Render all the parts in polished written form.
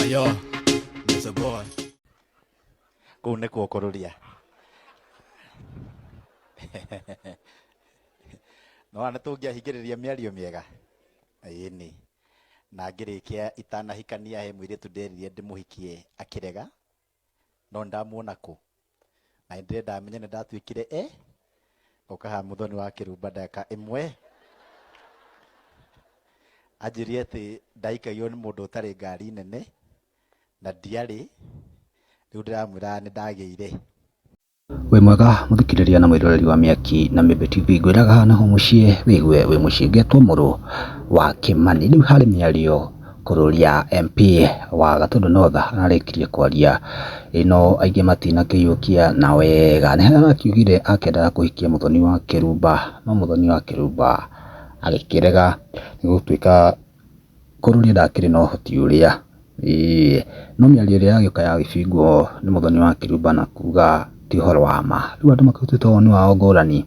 Yo, Mr. Boy. Kũu nĩkuo kũrũria. No nĩ tũngĩahingĩrĩria mĩario mĩega. Ĩni. Na ngĩrĩkia itanahikania he mũirĩtu nderire ndĩmũhikie akĩrega. No nĩndamuona kũ. Na nĩndĩrenda amenye nĩndatuĩkire e. Ngoka haha Mũthoni wa Kĩrumba ndagĩka ĩmwe. Anjĩrire atĩ ndahikagio nĩ mũndũ ũtarĩ ngari nene. Na ndiarĩ. Rĩu ndĩramwĩra nĩndagĩire. Wĩ mwega mũthikĩrĩria na mwĩroreri wa Mĩaki na Mĩmbi TV, ngwĩraga haha nĩho mũciĩ wĩigue wĩ mũciĩ, ngetwo mũrũ wa Kĩmani. Rĩu harĩ mĩario kũrũria MP wa Gatundu North ararĩkirie kwaria ĩno aingĩ matinakĩiyũkia na wega. Nĩ harĩa arakiugire akĩendaga kũhikia Mũthoni wa Kĩrumba no Mũthoni wa Kĩrumba agĩkĩrega nĩ gũtuĩka kũrũria ndakĩrĩ na ũhoti ũrĩa. Ĩĩ no mĩario ĩrĩa yagĩũka yagĩbingwo nĩ Mũthoni wa Kĩrumba na kuga ti ũhoro wa ma. Rĩu andũ makĩrutĩte woni wao ngũrani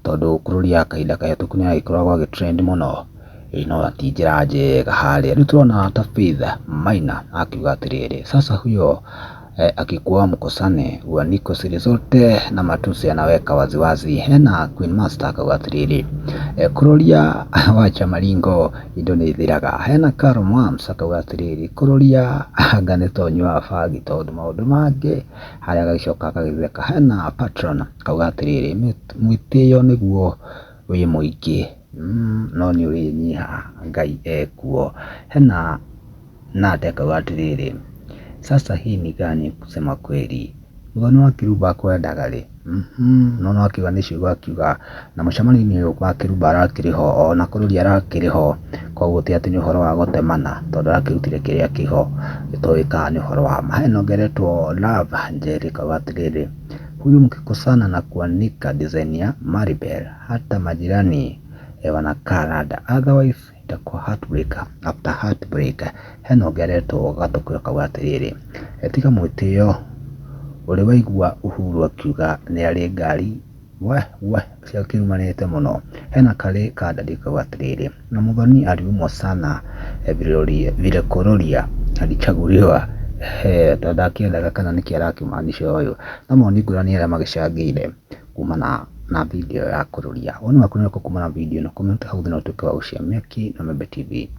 tondũ kũrũria kahinda kahĩtũku nĩ agĩkoragwo agĩ trend mũno. Ĩĩ no ti njĩra njega harĩa. Rĩu tũrona ta Faith Maina akiuga atĩrĩrĩ, sasa huyo akikuoa mkosane uanikwe siri zote na matusi anaweka waziwazi. Hena Queen Master akauga atĩrĩrĩ, kũrũria wacha maringo indo nĩ ithiraga. Hena Carol Mwams akauga atĩrĩrĩ, kũrũria anga nĩ ta ũnyuaga bangi tondũ maũndũ mangĩ harĩa agagĩcoka agagĩtheka. Hena Patron akauga atĩrĩrĩ, mwĩtĩo nĩguo wĩ mũingĩ no nĩ ũrĩnyiha Ngai ekuo. Hena Nate akauga atĩrĩrĩ, sasa hii ni gani kusema kweli, Mũthoni wa Kĩrumba akwendaga rĩ? No no akiuga nĩ ciugo akiuga na mũcemanio-inĩ ũyũ wa Kĩrumba arakĩrĩ ho ona kũrũria arakĩrĩ ho, koguo ti atĩ nĩ ũhoro wa gũtemana tondũ arakĩrutire kĩrĩa kĩho gĩtoĩ kana nĩ ũhoro wa ma. Hena ũngĩ aretwo Love Njeri akauga atĩrĩrĩ, huyu mkikosana na kuanika design ya Maribel hata majirani wanakaa rada otherwise itakuwa heartbreak after heartbreak. Hena ũngĩ aretwo Gatũkũ akauga atĩrĩrĩ, tiga mwĩtĩo ũrĩ waigua Uhuru akiuga nĩ arĩ ngari we we ciakiumanĩte mũno. Hena Karĩ Kandadi akauga atĩrĩrĩ, na Muthoni aliumwa sana vile Kururia alichaguliwa tondũ ndakĩendaga kana nĩkĩ arakĩmaanisha ũyũ. No mawoni ngũrani arĩa magĩcangĩire kumana na video ya Kururia. Woni waku nĩ ũrĩkũ kumana na video ĩno? Comment hau thĩ na ũtuĩke wa gũshare Mĩaki na Mĩmbi TV.